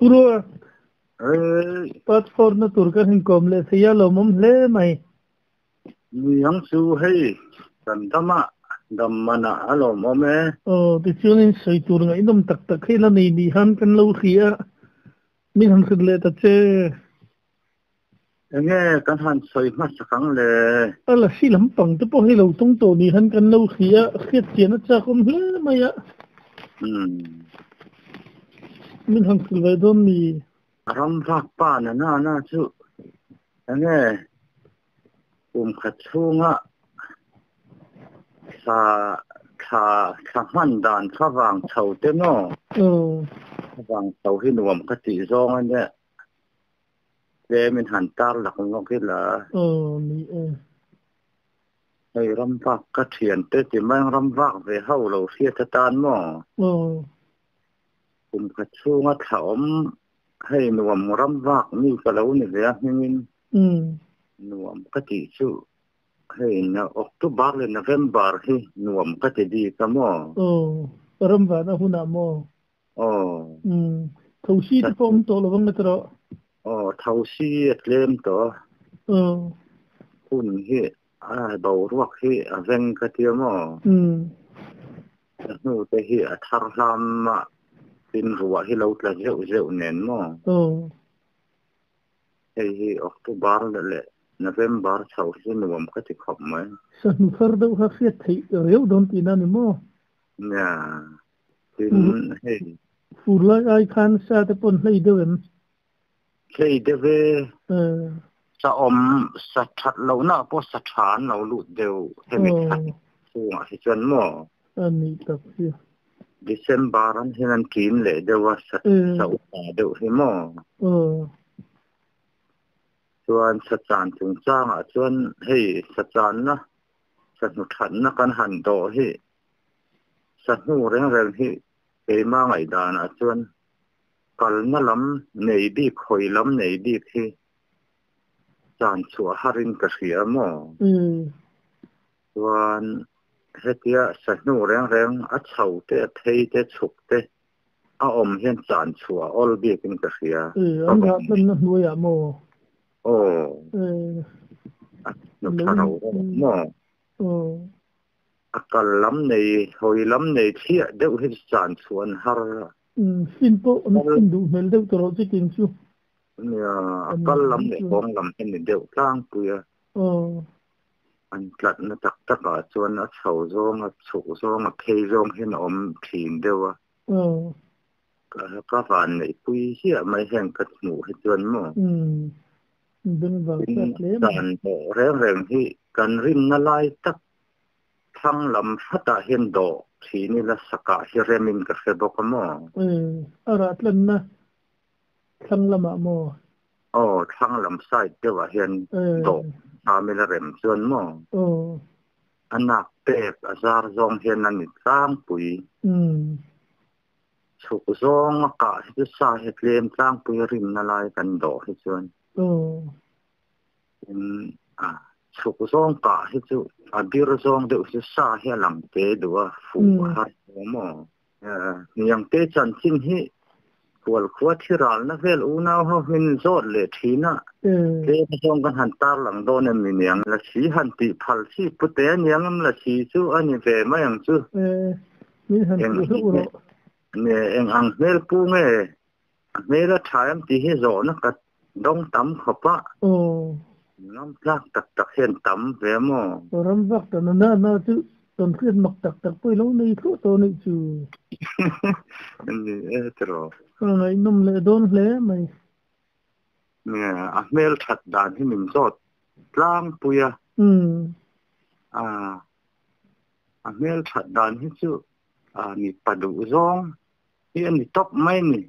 Purua Ê, part 4 na tur kan hin kom le theia lo mom hle mai. Niang chu hei kan dama dam mana a lawm awm e. Aw tichuanin sawi tur ngaihnawm tak tak hei la nei ni han kan lo hria a, min han hrilh leh ta che. Enge kan han sawi hmasa ang le? A lasi lampang te pawh hei lo tawng tawh ni han kan lo hria a, hriat chian a chak awm hle mai a. Min han hrilh ve dawn mi? Ram vak pa na na na chu enge kum khat chhunga thla thla thla hman dan kha vang chho te maw? Vang chho hi nuam ka tih zawng a nia. Tlem in han tar lak ngawk ila. Aw ni e. Hei ram vak ka thian te ti mai ang ram vak ve ho lo hriat atan maw? Aw. Kum khat chhunga thla awm hei nuam ram vak mi ka lo ni ve a hmingin nuam ka tih chu hei October leh November hi nuam ka ti bik a maw? Aw, ram vana hunah maw? Aw. Umm, thosi te pawh awm tawh lo vang ta rawh. Aw, thosi a tlem tawh a. Aw. Hun hi a boruak hi a veng ka tia maw? Umm. A hnu te hi a thar hlam a, tin ruah hi lo tla zeuh zeuh nen maw? Aw. Hei hi October leh November chho hi chu nuam ka ti khawp mai. Sahnu thar deuh kha hriat theih riau dawn tihna a ni maw? Nia. Tin, hei. Fur lai ai khan sa te pawn hlei deuh em? Hlei deuh e. Sa awm, sa that lohna ah pawh sa tha an lo lut deuh hemi thla chhungah hi chuan maw? A nih tak hi. December an hian an ṭin leh deuh a, sa sa upa deuh hi maw? Chuan sa chan chungchangah chuan hei sa channa, sa hnuthatna kan han dawh hi Sa hnu reng reng hi keima ngaihdanah chuan kalna lam nei bik, hawi lam nei bik hi chan chhuah harin ka hria maw? Chuan hetia sa hnu reng reng a chho te, a phei te, chhuk te a awm hian chan chhuah a awl bikin ka hria. An rah hmanna hnuaiah maw? Aw. A hnu tha ro ro maw? Aw. A kal lam nei, hawi lam nei thliah deuh hi chan chhuah an har a. Umm, fin pawh an fin duh hmel deuh tawh rawh chitin chu. Nia, a kal lam leh kawng lam hi ni deuh tlangpui a. Aw. An tlatna tak takah chuan a chho zawng, a chhuk zawng, a phei zawng hian a awm thin deuh a. Aw. Ka van neihpui hiah mai heng ka hmuh hi chuan maw. Umm, bengvar tlat hle mai. Chan dawh reng reng hi kan rinna lai tak Thlang lam hratah hian dawh thin ila sakah hi remin ka hre bawk a maw? Umm, a rah tlanna thlang lamah maw? Aw, thlang lam side deuhah hian dawh tham ila rem chuan maw? Aw. A nak pek a zar zawng hian a ni tlangpui. Umm. Chhuk zawng a kah hi chu sa hi tlem tlangpui a rinna lai kan dawh hi chuan. Aw. Tin, a chhuk zawng kah hi chu a bir zawng deuh hi chu sa hi a lang te duh a, fuh a har hle maw? Hniang te chanchin hi Khualkhua thi ralna vel unau ho hmin zawt leh thin a, tlem zawng kan han tar lang dawn em ni niang? Lasi han tih phal chi pu te aniang em lasi chu a ni ve mai ang chu. Eng ang hmel pu nge A hmel a tha em tih hi zawhna ka dawng tam khawp a. Aw. Ngam tlak tak tak hian tam ve maw? Ram vak ta na na chu tawn hriat mak tak tak pawh i lo nei thluah tawh anih chu. Ni e tiraw. Ka ngaihnawm leh dawn hle mai. Nia, a hmel that dan hi min zawt tlangpui a. Umm. A, a hmel that dan hi chu a mipa duh zawng Hi a ni tawp mai ni.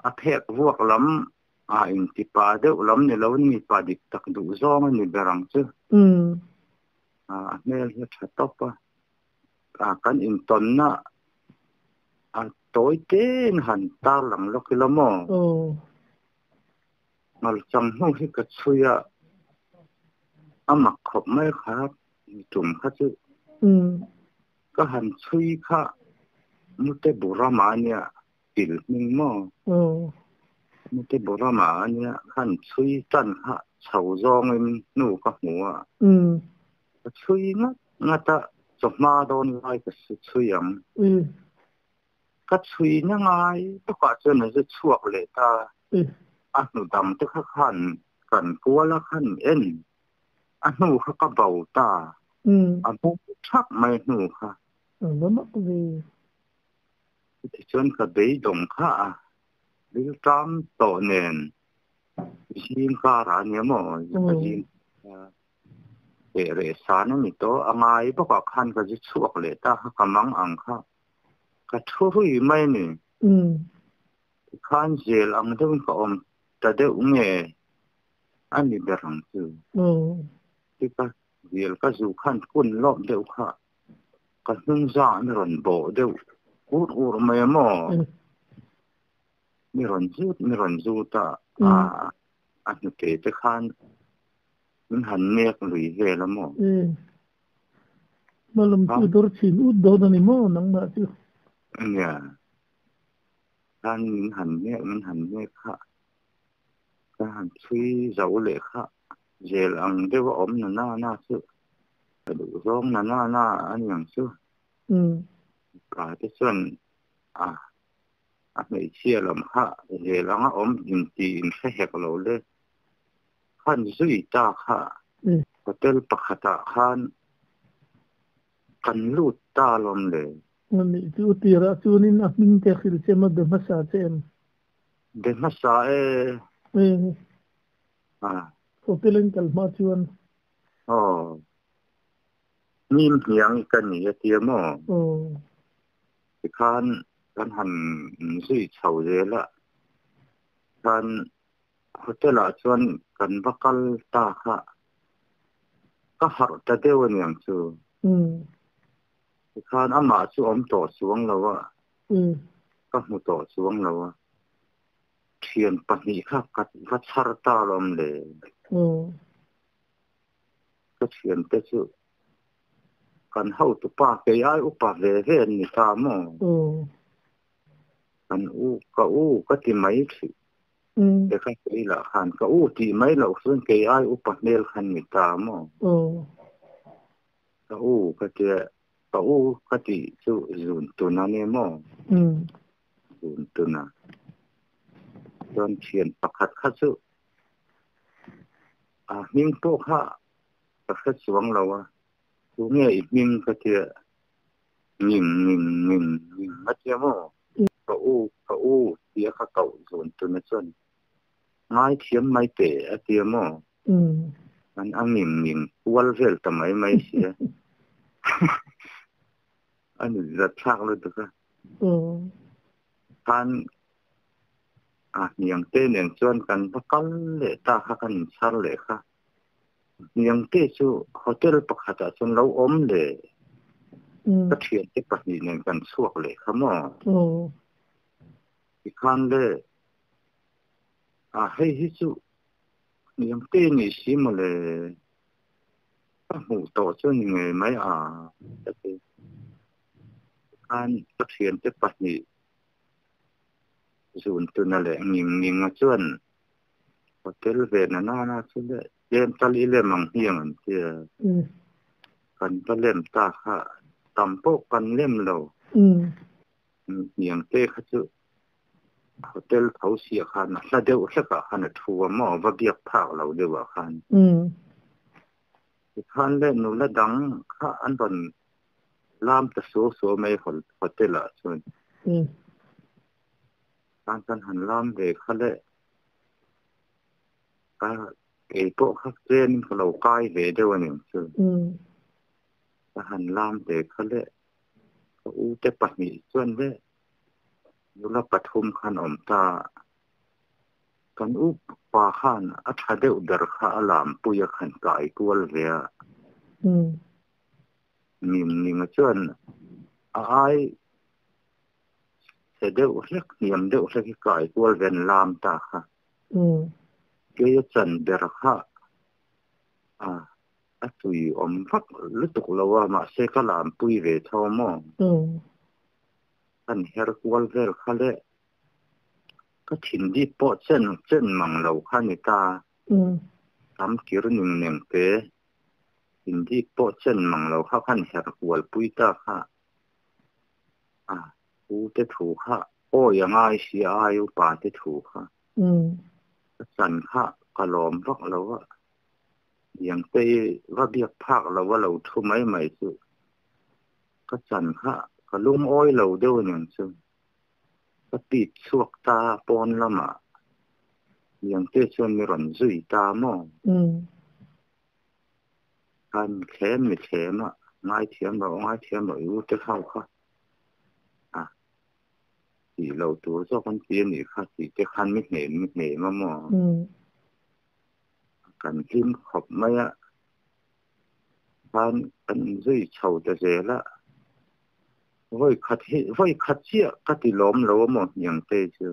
A phek vuak lam a inti pa deuh lam ni lo ni pa dik tak duh zawng a ni ber ang chu. A hmel hi a tha tawp a. Kan intawnna a tawi tein han tar lang lawk ila maw? Ngalchang hnu hi ka chhui a, a mak khawp mai kha tum kha chu. Ka han chhui kha mute bu ram ah ania. Kil hming maw? Mute Borama ania khan chhui tan kha chho zawngin hnu ka hmu a. Ka chhui ngat ngat a, chawhma dawn lai ka su chhui ang. Ka chhui na ngai bawkah chuan a zu chhuak leh ta. A hnu dang te kha khan kan kual a khan en. A hnu kha ka bo ta. A bo thak mai hnu kha. A va mak ve. Tichuan ka beidawng kha a rilṭam tawh nen zing karah a nia maw ka zing teh reh san a ni tawh a ngai bawkah khan ka zu chhuak leh ta kha ka mang ang kha ka thu hui mai a ni. Tikhan zel ang deuhin ka awm ta deuh nge a ni ber ang chu. Tika zel ka zu khan kun lawp deuh kha Ka hnung zah ni rawn bawh deuh ur ur mai a maw? Ni rawn zut ni rawn zut a, a hnute te khan min han nek lui vel a maw? Hmalam chu dawr chhin ut dawn a ni maw nangmah chu? Nia, khan min han nek min han nek kha ka han chhui zo leh kha zel ang deuh a awm na na na chu ka duh zawng na na na a ni ang chu. Mipa te chuan a a hmeichhia lam kha zel anga awm inti in hre hek lo le. Khan zui ta kha hotel pakhatah khan kan lut ta lawm le. Ani chu tirah chuanin a hming te hrilh che maw be hmasa che em? Be hmasa e. Hotel in kal hma chuan. Aw. Mim hniang i ka ni a tia maw? Tikhan kan han zui chho zel a, khan hotel ah chuan kan va kal ta kha ka harh ta deuh a niang chu. Tikhan amah chu awm tawh chuang lo a, ka hmu tawh chuang lo a. Thian pahnih kha ka va chhar ta lawm le. Ka thiante chu kan hotupa kei ai upa ve ve an ni ta maw? Kan u ka u ka ti mai thlih. Te kha kei lah khan ka u tih mai loh chuan kei ai upa hmel khan ni ta maw? Ka u ka tia ka u ka tih chu zun tun a ni maw? Zun tun a. Chuan thian pakhat kha chu a hming pawh kha ka hre chuang lo a, tu nge i hming ka tia nging nging nging nging a tia maw? Ka u ka u tia kha koh zun tun a chuan ngaithiam mai teh a tia maw? An a nging nging kual vel ta mai mai sia. A nuihzat thlak lutuk a. Khan a hniang te nen chuan kan va kal leh ta kha kan inchhar leh kha. Hniang te chu hotel pakhatah chuan lo awm leh ka thiante pahnih nen kan chhuak leh kha maw? Tikhan le a hei hi chu hniang te ni si mawle ka hmuh tawh chu ni ngei mai a ka ti. Tikhan ka thiante pahnih zun tuna leh nging nginga chuan hotel ve na nana chu le tlem tal i lem ang hniang an ti a. Kan va lem ta kha tam pawh kan lem lo. Hniang te kha chu hotel tho siah khan a hla deuh hlekah khan a thu a maw va biak phak lo deuhah khan. Tikhan le nula dang kha an rawn lam ta suau suau mai hotel ah chuan. Khan kan han lam ve kha le ka kei pawh kha tlem in ka lo kai ve deuh a ni ang chu. Ka han lam ve kha le ka u te pahnih chuan le nula pathum khan awm ta. Kan u pa khan a tha deuh ber kha a lam pui a khan kai kual ve a. Ning ninga chuan a ai chhe deuh hlek, hniam deuh hlek hi kai kual ve an lam ta kha. Kei a chan ber kha a a tui awm vak lutuk lo a, mahse ka lam pui ve tho maw? Kan her kual vel kha le. Ka thin dip pawh chen chen mang lo kha ni ta. Tam kir ning neng te thin dip pawh chen mang lo kha khan her kual pui ta kha. A u te thu kha awi a ngai si a ai upa te thu kha. Ka chan kha ka lawm vak lo a. Liangtei va biak phak lo a lo thu mai mai chu ka chan kha ka lungawi lo deuh aniang chu. Ka pit chhuak ta pawn lamah Liangtei chuan mi rawn zui ta maw? Khan thlem mi thlem a, ngaithiam rawh ngaithiam rawh i u te khau kha a tih loh tur zawk an ti a nih kha tih te khan mi hnem mi hnem a maw? Kan hlim khawp mai a, khan kan zui chho ta zel a, vawi khat hi vawi khat chiah ka ti lawm lo a maw hniangte chu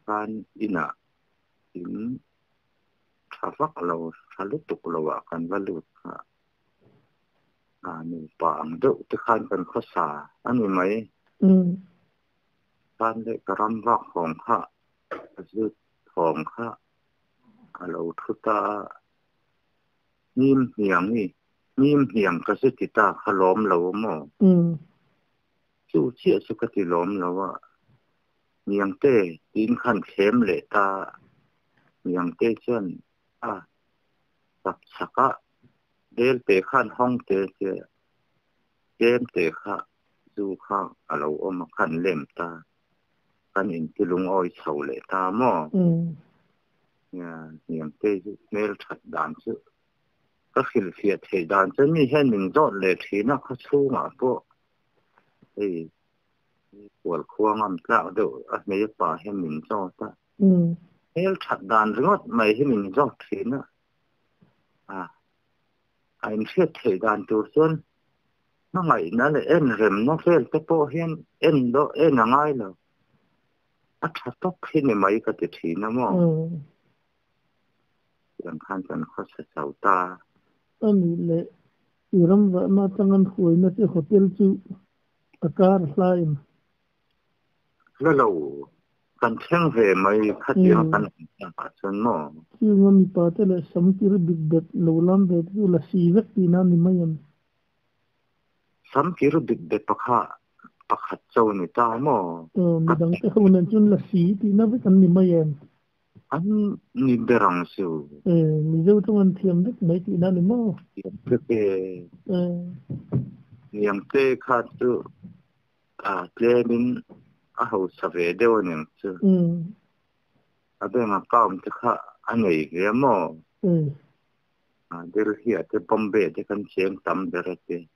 khan inah in tha vak lo tha lutuk lo ah kan va lut kha a nupa ang deuh te khan kan khawsa a ni mai. Khan leh ka ram vak hawng kha a zut thawng kha a lo thu ta a, hnim hniang i hnim hniang ka zu ti ta kha lawm lo maw? Chu chiah chu ka ti lawm lo a, hniangte tiin khan thlem leh ta a, hniangte chuan a chak chak a, belte khan hawng te che tlem te kha Zu kha a lo awm a khan lem ta, kan inti lungawi chho leh ta maw? Nia, hniamte hi hmel that dan chu ka hrilhfiah theih dan chu mi hian min zawt leh thin a, khaw chhungah pawh hei kual khua ngam tlak deuh a hmei pa hian min zawt a, hmel that dan ringawt mai hi min zawt thin a, a inhriat theih dan tur chuan Hmangaihna leh en remna vel te pawh hian en dawh en a ngai lo. A tha tawk hi ni mai ka ti thin a maw? Tiang khan kan khawsa chau ta. A nih leh i ram vahna atanga an huaina che hotel chu a kar hla em? Hla lo, kan thleng ve mai khatiang kan awm takah chuan maw? Chunga mipa te leh sam kir bik bet lo lam ve te chu la si vek tihna a ni mai em? Sam kir bik bet pakha pakhat cho ni ta maw? Aw, midang te ho nen chuan la si tihna vek an ni mai em? An ni ber ang chu. E, Mizo tawng an thiam vek mai tihna a ni maw? Thiam vek e. Niangte kha chu A tlemin a hausa ve deuh a niang chu. A bank account te kha a nei ve a maw? Delhi ah te Bombay ah te khan cheng tam ber a ti.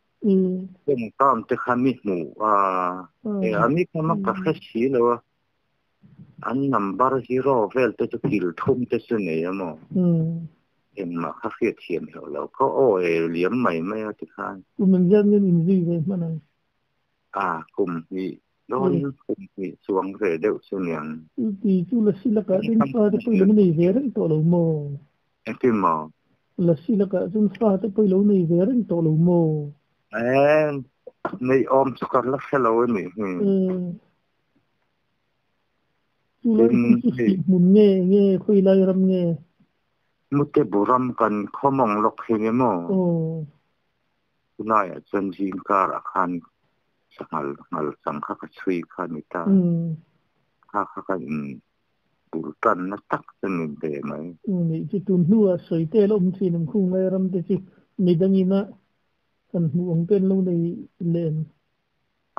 Bank account te kha mi hmuh a, e a mi kha ka hre si lo a, an number zero vel te chu kil thum te chu nei a maw? Engmah kha hriat thiam hlauh lo kha aw e liam mai mai a ti khan. Kum engzat nge inzui ve hman ang? A, kum hnih dawn kum hnih chuang ve deuh chu niang. Ti chu Lasi lakah chuan fa te pawh i lo nei ve reng tawh lo maw? Engtin maw? Lasi lakah chuan fa te pawh i lo nei ve reng tawh lo maw? Emm, neih awm chu ka la hre lo a nih hi. Chu lai hmun chu sih hmun nge nge khawi lai ram nge? Mute Buram kan khawmawng lawk hi ni maw? Aw. Tunlaiah chuan zing karah khan sanghal nghal chang kha ka chhui kha a ni ta. Kha kha ka in bul tanna tak chu ni ve mai. Nih chu tun hnuah sawi te la awm thin ang khung lai ram te chu midangina kan hmuh ang te an lo nei lem.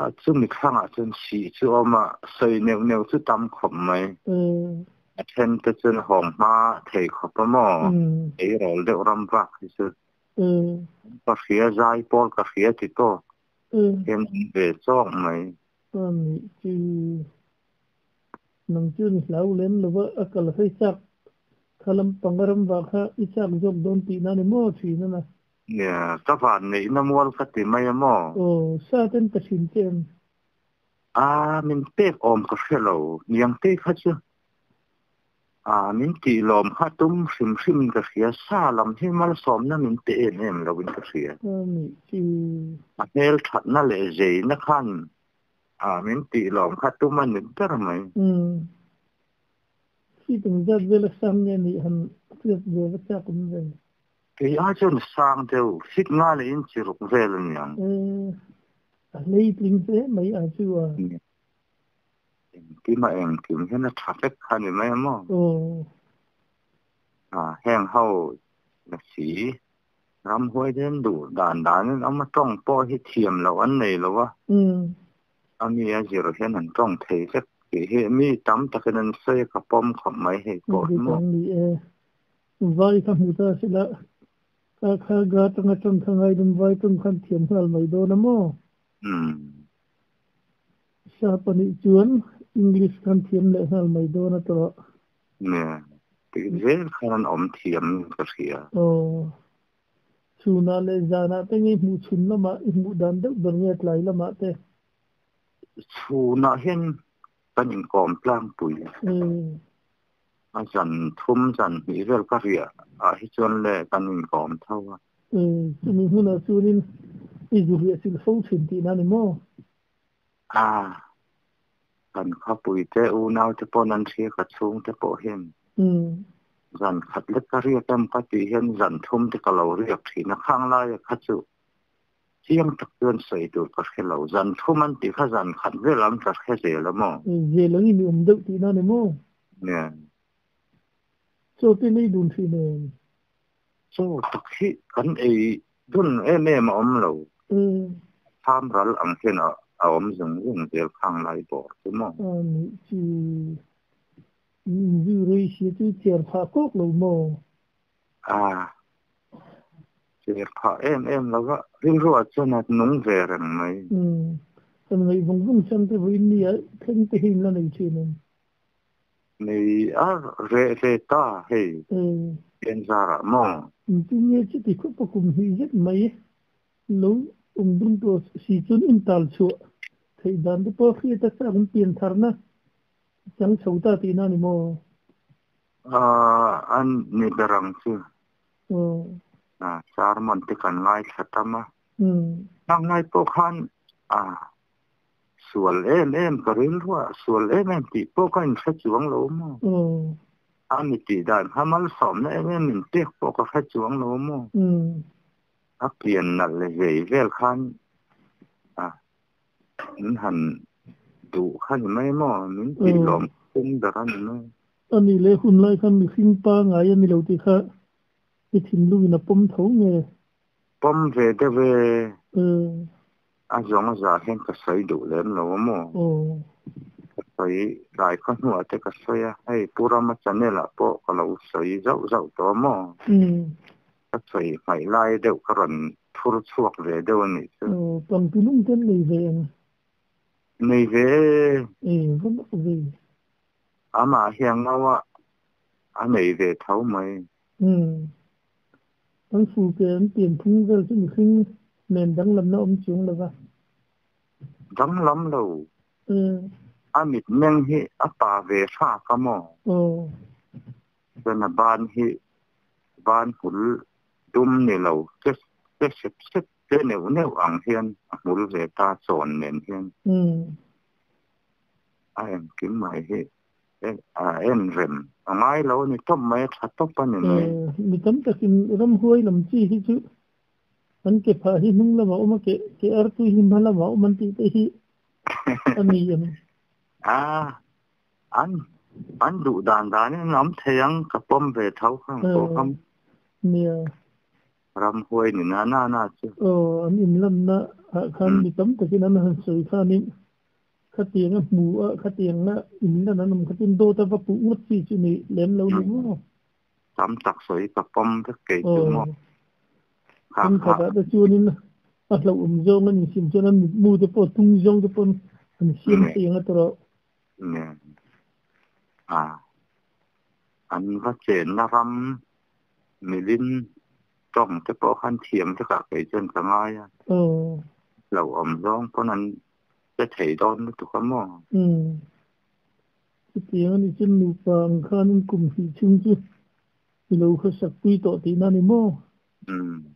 A chumi thlangah chuan sih chu a awm a, sawi neuh neuh chu tam khawp mai. A then te chuan hawng hma thei khawp a maw? Eirawl deuh ram vak hi chu. Ka hria zai pawl ka hria ti tawk hian an ve chawk mai. A nih chu nang chu ni hlau lem lova a kal hei chak kha lampang a ram vah kha i chak zawk dawn tihna a ni maw thin a na. Nia, ka van neihna mual ka ti mai a maw? Aw, sa ten ka thin che em? A, min pek awm ka hre lo, niangte kha chu A, min tih lawm kha tum hrim hrim in ka hria, sa lam hi malsawmna min pe em em lo in ka hria. A nih chu. A hmel thatna leh zeina khan A min tih lawm kha tum a ni ber mai. Umm. Feet engzat vela sang nge nih han hriat ve va chak awm ve. Kei ai chuan sang deuh, feet nga leh inchi ruk vel a ni ang. Eh, a hleitling hle mai a chu a. Engkim a engkim hian a tha vek kha a ni mai a maw? Aw. A heng ho la si, ramhuai te an duh dan danin awm a, tawng pawh hi thiam loh an nei lo a. A mi a zir hian an tawng thei vek tih hi mi tam takin an sawi a, ka pawm khawp mai hei pawh hi maw? Ni e, vai kha hmu ta sila kha kha ga tanga tawng kha ngaidam vai tawng khan thiam nghal mai dawn a maw? Sa pahnih chuan English khan thiam leh nghal mai dawn a tawh. Nia, tih zel khan an awm thiam ka hria. Aw, chhunah leh zanah te nge hmuh chhun lamah i hmuh dan deuh ber nge tlai lamah te? Chhunah hian kan inkawm tlangpui. A zan thum zan hnih vel ka riah ah hi chuan le kan inkawm tho a. Chumi hmunah chuanin i zu riah chilh fo thin tihna a ni maw? A, kan khawpui te unau te paw'n an hria ka chhung te pawh hian zan khat lek ka riak em ka tih hian zan thum te ka lo riak thin a, khang laia kha chu chiang tak chuan sawi tur ka hre lo, zan thum an tih kha zan khat vel ang ka hre zel a maw? Zel angin i awm deuh tihna a ni maw? Nia. Chaw te nei dun thin em? Chaw tak hi kan ei dun em em a awm lo. Tham ral ang hian a awm zung zung zel khang lai bawr chu maw? A nih chu. Inzui rei sia chu cher phah kawk lo maw? A cher phah em em lo va, rilru ah chuan a nung ve reng mai. Kan ngaih vung vung chuan te vawiin ni ah thleng te hi in la nei thin em? Nei a reh ve ta hei Pianzar ah maw? Engtin nge chuti khawp a kum hnih zet mai lo awm dun tawh si chuan intal chhuah theih dan te pawh hriat a chak in pian tharna chang chho ta tihna a ni maw? Aaa a ni ber ang chu. Sermon te kan ngaithla tam a. Hmanglai pawh khan a Sual em em ka rilru a, sual em em tih pawh ka inhre chuang lo maw? A mi tih dan kha malsawmna em em min pek pawh ka hre chuang lo maw? A pian nalh leh zei vel khan a min han duh kha ni mai maw? Min tih lawm tum ber a ni mai. A nih leh hun lai khan mihring pa ngai a ni lo tih kha i thinlungin a pawm tho nge? Pawm ve deuh e. A zawng a zah hian ka sawi duh lem lo a maw? Ka sawi tlai khaw hnuah te ka sawi a, hei Pu Rama channel ah pawh ka lo sawi zauh zauh tawh a maw? Ka sawi hmaih lai deuh ka rawn thur chhuak ve deuh a nih chu. Pangti lung te an nei ve ang. Nei ve e. E, va mak ve. Amah hi a ngau a, a nei ve tho mai. An fu ke an pian phung vel chu mihring nen danglamna awm chuang lo va. Danglam lo. A mitmeng hi a pa ve hrak a maw? Chuan a ban hi ban hmul dum ni lo che che sep sep che neuh neuh ang hian a hmul ve ta chawn nen hian. A engkim mai hi a en rem a ngai lo a ni tawp mai, a tha tawp a ni mai. Mi tam takin ramhuai lam chi hi chu an ke phah hi hnung lamah awm a, ke ke artui hi hma lamah awm an tih te hi a ni em? A, an an duh dan danin an awm thei ang, ka pawm ve tho kha ang pawh kha. Nia. Ramhuai ni na na na chu. Aw, an inlanna ah khan mi tam takin an han sawi khanin Khatiang a hmu a, khatiang a inlan an awm khatin dawt a va puh ngawt chi chu ni lem lo ni maw? Tam tak sawi ka pawm vek kei chu maw? Kha kha. Thenkhatah te chuanin a hlauhawm zawng an insiam chuan an mitmu te pawh tung zawng te pawh an siam thei ang a tawrh. Nia. A. An va chenna ram milin tawng te pawh khan thiam vekah kei chuan ka ngai a. Hlauhawm zawng pawn an Che thei dawn lutuk a maw? Umm. Chutiang a nih chuan nupa ang khanin kum hnih chhung chu i lo khawsak pui tawh tihna a ni maw? Umm.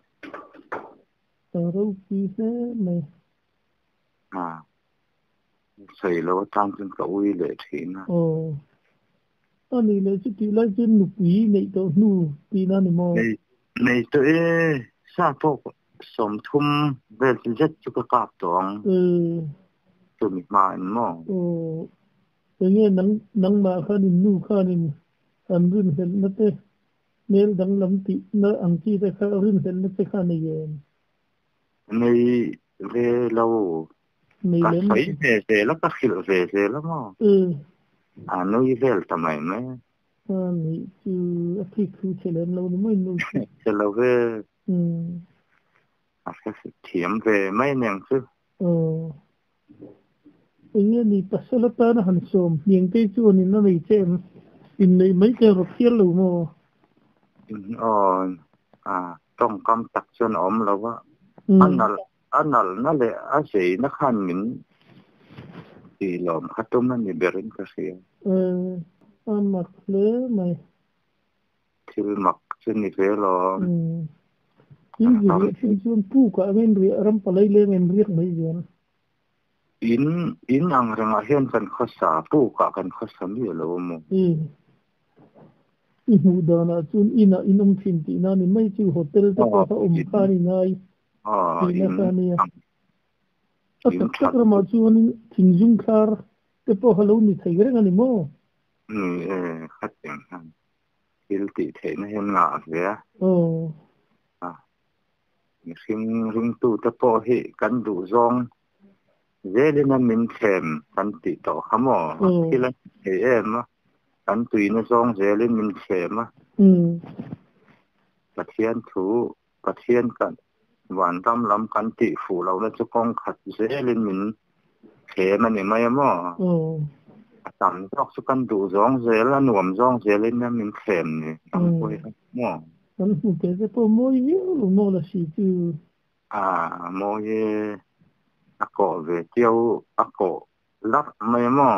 A ropui hle mai. A. Sei lo tan chun ka ui le thina. Oh. Ani le chu ti lai chun nu pui nei to nu ti na ni mo. Nei nei to e sa po som thum vel zet chu ka kap tong. Tu mi ma in mo. Oh. Enge nang nang ma khanin nu khanin an rin hel na te mel dang lam ti na ang chi te kha rin hel na te kha nei em. Nei ve lo. Nei ka lem. Sai ve ve la ka khil ve ve la mo. A nui vel ta mai me. A ni chu a thi khu chelem lo ni mai nu. Che lo ve. A ka thiam ve mai neng chu. Oh. Enge ni pasala ta na han som niang te chu ni na nei chem in nei mai te ro thial lo mo. Oh a tong kam tak chun om lo wa. Anal anal na le a sei na khan min ti lom khatum ni berin ka sia. A mak le mai. Thil mak chu ni ve lo. In ri thin chun pu ka men ri ram palai le men riak mai zen. In in ang ranga hian kan khosa pu ka kan khosa mi lo mo. I mu dana chun ina inom thin ti na ni mai chu hotel te pa kha kha ni ngai. Ah ti na in kha ni a. A tak tak rama chuan thingjung khar te pawh halo ni thei reng ani mo. Ni e khat eng han thil ti theih na hian nga ve. Oh. A mi hring ring tu te pawh hi kan du zawng zelina min thlem kan ti to khamo thil an thei em a kan tuina zawng zelin min thlem a. Pathian thu Pathian kan wan ram lam kan ti fu lo na chu kong khat zelin min thlem ani mai mo. A tam zawk chu kan du zawng zel a nuam zawng zelin na min thlem ni ang pui mo. Kan hu te te pawh mawi viau lo mo la si chu. A mawi a ko ve tiau a ko lar mai mo.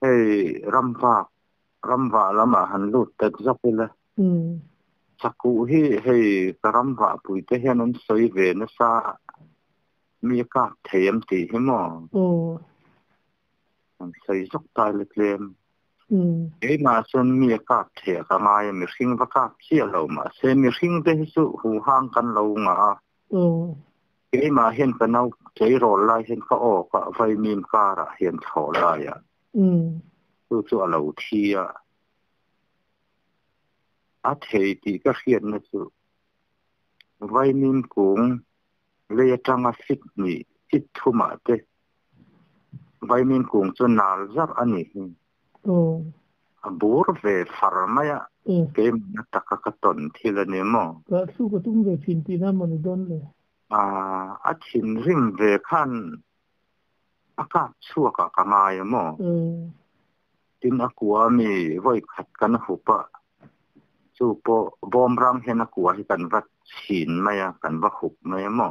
Hei ramva ramva lama han lut tat zawk ila. Chaku hi hei ka ramva pui te hian an sawi ve na sa mi ka theiam ti hi mo. An sawi zawk tai le tlem. Ei ma chuan mi ka the ka ngai mi hring va ka chia lo ma se mi hring te hi chu hu hang kan lo nga. Ei ma hian ka nau chei rol lai hian ka o ka vai mim kara hian tho lai a. Chu chu a lo thi a. A thei ti ka hriat na chu vai mim kung le atanga fit ni fit thuma te vai mim kung chu nal zar ani hi. A bur ve farmaya ke na taka ka ton thil ani mo. Ka thu ka tum ve thin ti na mani don le. A a thin rim ve khan a ka chuaka ka ngai mo. Tin a kuwa mi voi khat kan hupa chu po bom ram hian a kuwa hi kan va chin mai a kan va hup mai mo.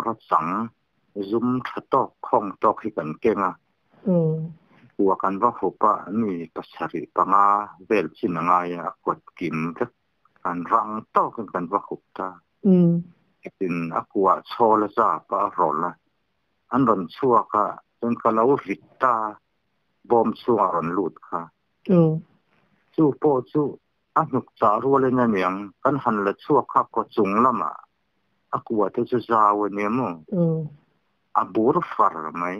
Ra chang zum tha tok khong tok hi kan kenga. Kuwa kan va hupa mi pasari panga vel chin anga ya kot kim te kan rang tok kan va hup ta. Tin a kuwa chola za pa rola an ron chuaka chun ka lo vit ta bom chuang ron lut kha. Chu po chu a hnuk cha rual na niang kan han la chuak kha ko chung lama a kuwa te chu zaw ni mo. A bur far mai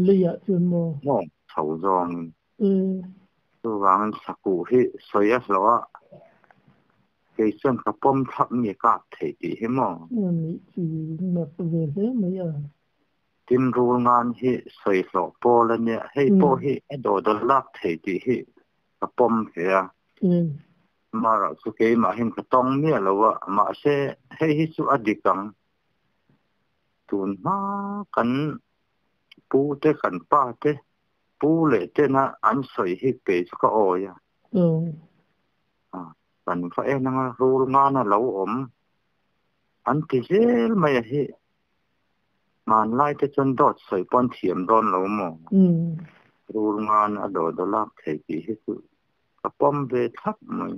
le ya chun mo. Mo chho zawng. Chu wang saku hi soya lo ke chuan ka pom thap mi ka thei ti hi mo. Ni chu ma ve he mai a. Tin rul ngan hi soi hlo pol ania hei po hi a do do lak thei ti hi ka pom ve a. Ma ra chu ke ma hin ka tong mi lo wa ma se hei hi chu adikang tun ma kan pu te kan pa te pu le te na an soi hi pe chu ka o ya. Kan fa e na rul ngan a lo om an ti zel mai hi man lai te chon dot soi pon thiam don lo mo. Rul ngan a do do lak thei ti hi chu ka pom ve thap mai.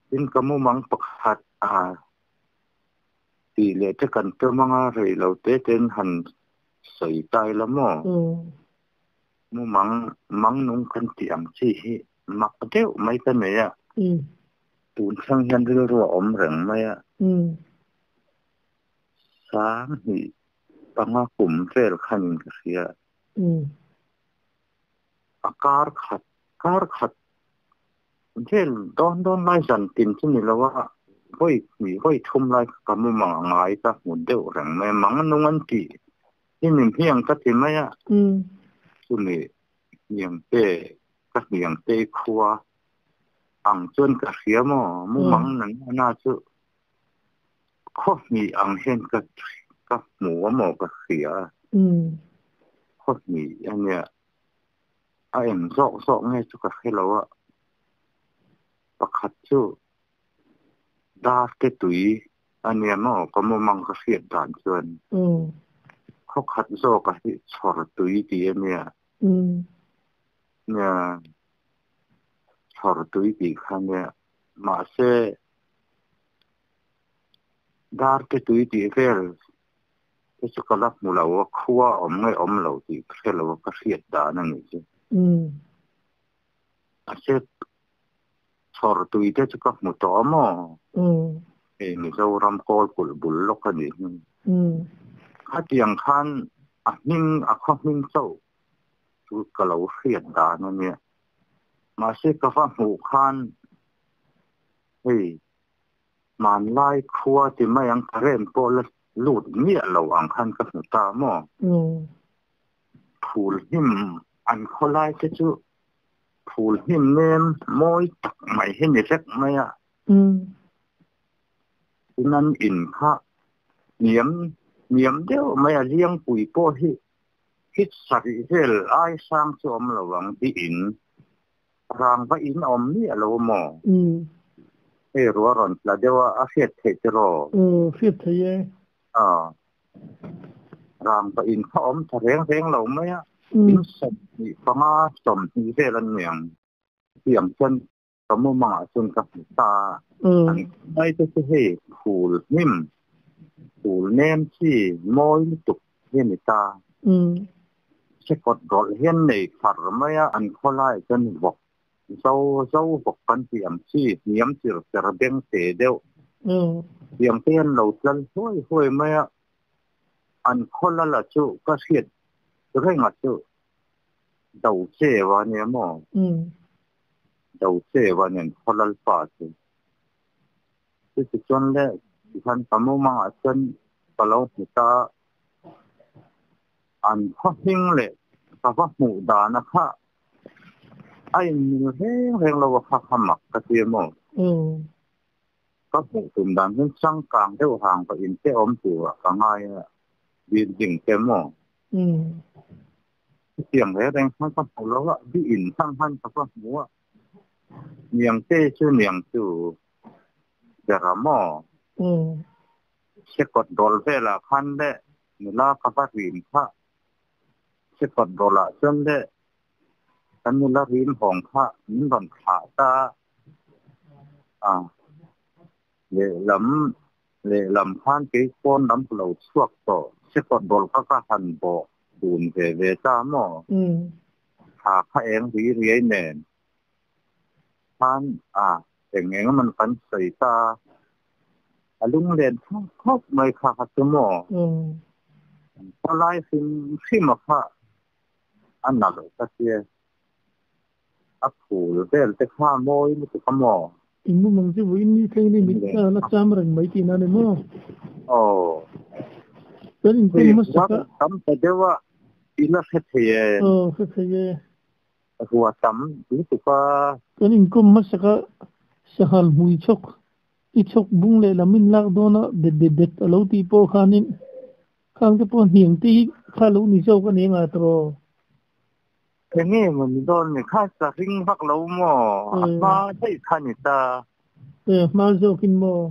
Tin ka mu mang pakhat a Ti le te kan te manga rei lo te ten han soi tai la mo. Mu mang mang nung kan ti ang chi hi mak deuh mai ka nei a. Tun thang hian ril ru om reng mai a. Sang hi panga kum vel khanin ka hria. A kar khat vel don don lai zan tin chu ni lo a voi mi voi thum lai ka mu mang ngai ka mu deuh reng mai mang nung an ti hi min hiang ka ti mai a. Chu mi hiang te ka hiang te khuwa ang chuan ka hria mo mu mang nan na chu kho mi ang hen ka ka mu mo ka hria. Kho mi ania a em zok zok nge chu ka helo a pakhat chu dar te tui ania mo ka mu mang ka hriat dan chuan. Kho khat zo ka hi chhor tui ti ania. Nia chhor tui ti kha nia ma se dar te tui ti vel te chu ka la mu lo a khuwa om nge om lo ti hrelo ka hriat dan ani chu. A se chhor tui te chu ka mu to mo. E Mizoram kol kul bul lok ani. Kha tiang khan a hming a kho hming chau chu ka lo hriat dan ania. Ma se ka fa mu khan hei man lai khuwa ti mai ang karen pawh la lut mi lo ang khan ka hmu ta mo. Phul him an kholai te chu phul him nem moi tak mai hi ni vek mai a. Nan in kha niam niam deuh mai a liang pui pawh hi hit sari vel ai sang chu om lo ang ti in rang va in om mi alo mo. Hei ruwa ron tla deuh a hriat theih te ro. Hriat thei e. A rang va in kha om tha reng reng lo mai a. In som ni panga som ni vel an niang tiang chuan ka mu mangah chuan ka hmu ta. An mai te chu hei phul hnim phul nem chi mawi lutuk hi ni ta. Se kawt rawlh hian nei thar mai a an khawlai chuan vawk zo zo vawk kan ti ang chi hniam chir cher beng te deuh. Tiang te an lo tlal huai huai mai a an khawla la chu ka hriat renga chu do che wa nia mo. Do che wa nen khawlal pa chu chu ti chuan le khan ka mu mangah chuan ka lo hmu ta an khaw hming le ka va hmuh dan a kha a in mil reng reng lo a kha kha mak ka ti mo. Ka hmuh tum dan hian changkang deuh hang pa in te awm tur a ka ngai a building te mo. Tiang reng reng khan ka hmu lo a bi in thang han ka va hmu a niang te chu niang chu bera mo. Se kawt dawl velah khan le nula ka va rim kha se kawt dawlah chuan le kan nula rim hawng kha min rawn thlah ta a leh lam khan kei pawn lam lo chhuak tawh se kawt dawl kha ka han bawh dun ve ve ta mo. Tha kha eng ri riai nen khan a eng eng man kan sawi ta a lung len thang khawp mai kha kha chu mo. Palai hrim hrim a kha a na lo ka tia a phul vel te kha mawi lutuk a mo. In mu mang chu in ni thleng ni mit la cham reng mai ti na ni mo. Chuan in kum hmasa ka tam ta deuh a ila hre thei e. Hre thei e. Rua tam lutuk a. Chuan in kum hmasa ka sahal hmui chhawk i chhawk bung leh lam in lak dawn a det det det a lo ti pawh khanin khang te pawh hniang te hi kha lo ni zawk a ni anga tawh. Enge maw ni dawn ni kha ka ring vak lo maw a hma daih kha ni ta. Hma zawkin maw.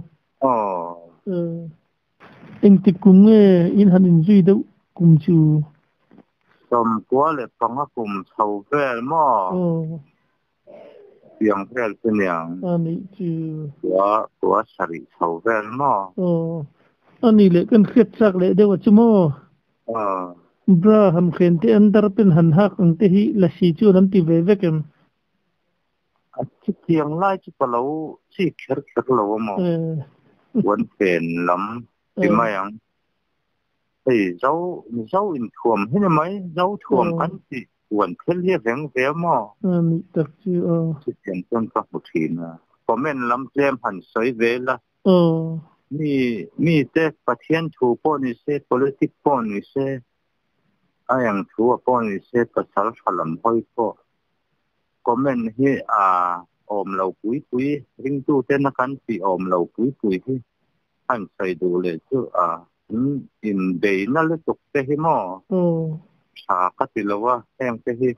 Engtik kum nge in han in zui deuh kum chu. 95 kum chho vel maw. Tiang vel chu niang. Ani chu. Kua kua sarih chho vel maw. Ani leh kan hriat chak leh deuh a chu maw? Bra han hren te under pant han hak ang te hi lasi chuan an ti ve vek em? A chutiang lai chu ka lo chi kher kher lo a maw? Puan fen lam ti mai ang. Hei zo zo inthuam hi ni mai, zo thuam kan tih puan thil hi a veng ve a maw? Ni tak chu aw. Chutiang chuan ka hmu thin a. Comment lam tlem han sawi ve la. Mi mite Pathian thu pawh ni se, politic pawh ni se, a eng thu a pawh ni se, pasal tha lam hawi pawh comment hi a awm lo pui pui, ringtuten a kan tih awm lo pui pui hi han sawi duh leh chu a inbeina lutuk te hi maw tha ka ti lo a, heng te hi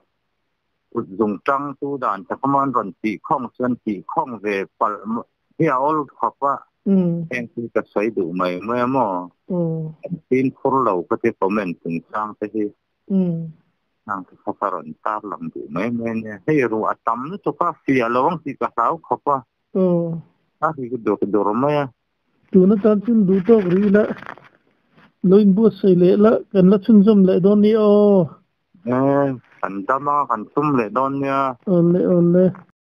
kut zung tang tu dan taka maw an rawn tih khawng chuan tih khawng ve palh hi a awl khawp a, heng hi ka sawi duh mai mai a maw, an fimkhur lo ka ti comment chungchang te hi nang te kha ka rawn tar lang duh mai mai a nia, hei ruah a tam lutuk a, fiah lo ang tih ka hlau khawp a, a ri dur dur mai a. Tun atan chuan duh tawk rih ila, lo inbuatsaih leh la, kan la chhunzawm leh dawn nia aw. E, kan dam a, kan tum leh dawn nia. Awle awle.